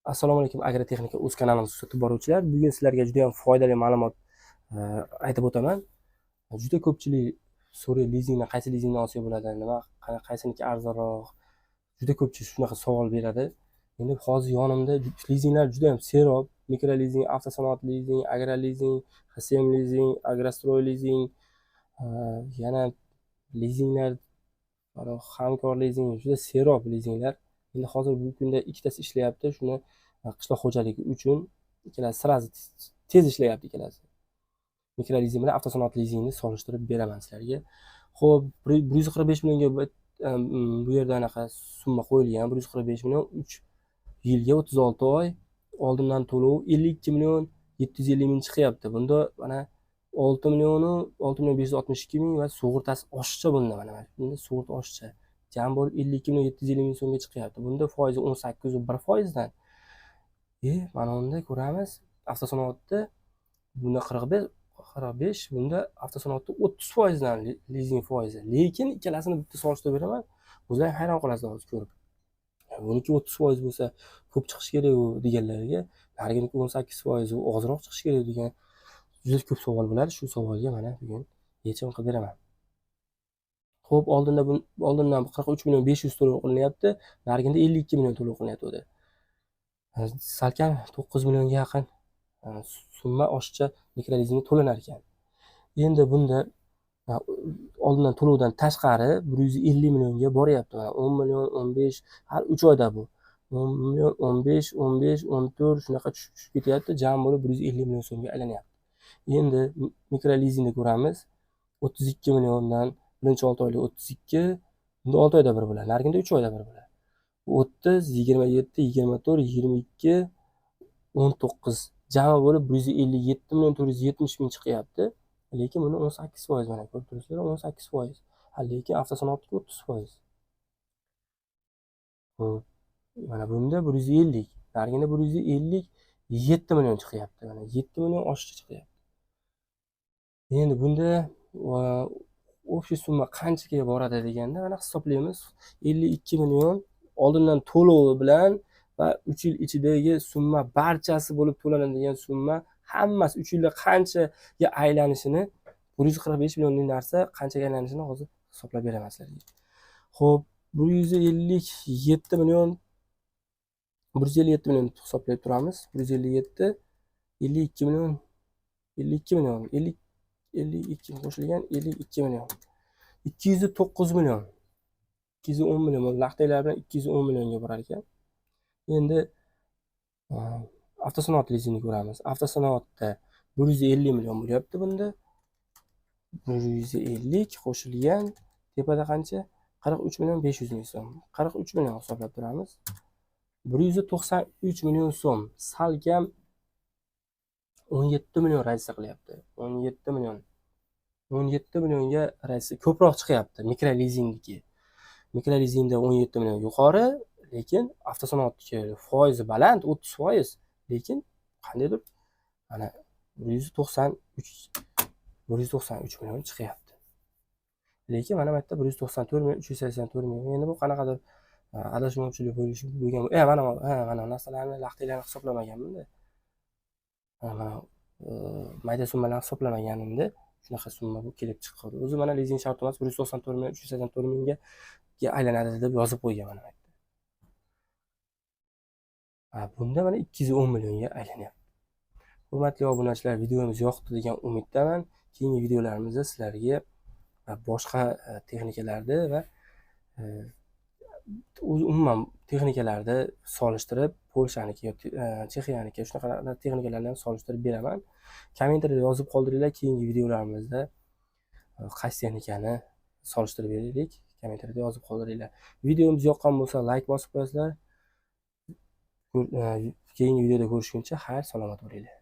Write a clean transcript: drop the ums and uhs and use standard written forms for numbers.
Assalomu alaykum, Agrotexnika o'z kanalimizni kuzatib boruvchilar. Bugun sizlarga juda ham foydali ma'lumot aytib o'taman. Juda ko'pchilik so'raydi, lizingdan qaysi lizingdan olsak bo'ladi, nima, qaysiniki arzonroq. Juda ko'pchilik shunaqa savol beradi. Endi hozir yonimda lizinglar juda ham serob: mikrolizing, avtosanoat lizing, agrolizing, HSM lizing, Agrostroy lizing, yana lizinglar, Hamkor lizing, juda serob lizinglar. Endi hozir bu kunda ikkitasi ishlayapti. Shuni qishloq xo'jaligi uchun ikkalasi сразу tez ishlayapti ikkalasi. Mikrolizing bilan avtosanoat lizingni solishtirib beraman sizlarga. Xo'p, 145 millionga bu yerda anaqa summa qo'yilgan, 145 million, 3 yilga 36 oy oldindan to'lov 52 million 750 ming chiqyapti. Bunda mana 6 millionu 6 million 562 ming va sug'urtasi oshiqcha bunda, mana bunda sug'urta oshiqcha. Jami bo'lib 52 million 750 ming so'mga chiqyapti. Bunda foizi 18,1 foizdan. Mana unda ko'ramiz, avtosanoatda bunda 45, 45, bunda avtosanoatda 30 foizdan lizing foizi. Lekin ikkalasini bitta solishtirib beraman. O'zlaring hayron qolasizlar hozir ko'rib. Buniki 30 foiz bo'lsa, ko'p chiqishi kerak u deganlarga, nariginiki 18 foiz, u ozroq chiqishi kerak degan juda ko'p savol bo'ladi. Shu savolga mana bugun yechim qilib beraman. Xo'p, oldinda oldindan 43 million 500 to'lov qilinyapti, nariginda 52 million to'lov qilinyapti. Salkam 9 millionga yaqin summa oshiqcha mikrolizingga to'lanar ekan. Endi bunda oldindan to'lovdan tashqari 150 millionga boryapti. Mana 10 million, 15, har 3 oyda bu. 10 million, 15, 15, 14, shunaqa tushib tushib ketyapti, jami bo'lib 150 million so'mga aylanyapti. Endi mikrolizingni ko'ramiz. 32 milliondan birinchi 6 oylik 32, bunda 6 oyda bir bo'ladi. Nariginda 3 oyda bir bo'ladi. 30, 27, 24, 22, 19, jami bo'lib 157 million 470 ming chiqyapti. Lekin buni 18 foiz, mana ko'rib turibsizlar, 18 foiz. Ha, lekin avtosanoatniki 30 foiz. Xo'p, mana bunda 150, narigida 157 million chiqyapti. Mana 7 million oshiqcha chiqyapti. Endi bunda общий summa qanchaga boradi deganda, mana hisoblaymiz. 52 million oldindan to'lovi bilan va 3 yil ichidagi summa, barchasi bo'lib to'lanadigan summa, hammasi 3 yilda qanchaga aylanishini, 145 millionlik narsa qanchaga aylanishini hozir hisoblab beraman sizlarga. Xo'p, 157 million, 157 million hisoblab turamiz. 157, 52 million, 52 million, 50, 52 qo'shilgan 52 million. 209 million. 210 million bo'ldi. Laxtaklar bilan 210 millionga borar ekan. Endi avtosanoat lizingni ko'ramiz. Avtosanoatda 150 million bo'lyapti bunda. 150 qo'shilgan tepada qancha? 43 million 500 ming so'm. 43 million hisoblab turamiz. 193 million so'm. Salkam 17 million разница qilyapti. 17 million. 17 millionga разница ko'proq chiqyapti mikrolizingniki. Mikrolizingda 17 million yuqori, lekin avtosanoatniki foizi baland, 30 foiz, lekin qandaydir mana 193, 193 million chiqyapti. Lekin mana bu yerda 194 million 384 ming. Endi bu qanaqadir adashmovchilik bo'lishi bo'lgan. Mana, ha, mana narsalarni, laxtaklarni hisoblamaganman-da. Mana mayda summalarni hisoblamaganimda shunaqa summa bu kelib chiqdi. O'zi mana lizing shartnomasi 194 million 384 mingga aylanadi deb yozib qo'ygan mana bu yerda. Ha, bunda mana 210 millionga aylanyapti. Hurmatli obunachilar, videomiz yoqdi degan umiddaman. Keyingi videolarimizda sizlarga boshqa texnikalarni va o'zi umuman texnikalarni solishtirib, Polshaniki yoki Chexiyaniki, shunaqa texnikalarni ham solishtirib beraman. Kommentariyada yozib qoldiringlar, keyingi videolarimizda qaysi texnikani solishtirib beraylik. Kommentariyada yozib qoldiringlar. Videomiz yoqqan bo'lsa, layk bosib qo'yasizlar. Keyingi videoda ko'rishguncha xayr, salomat bo'linglar.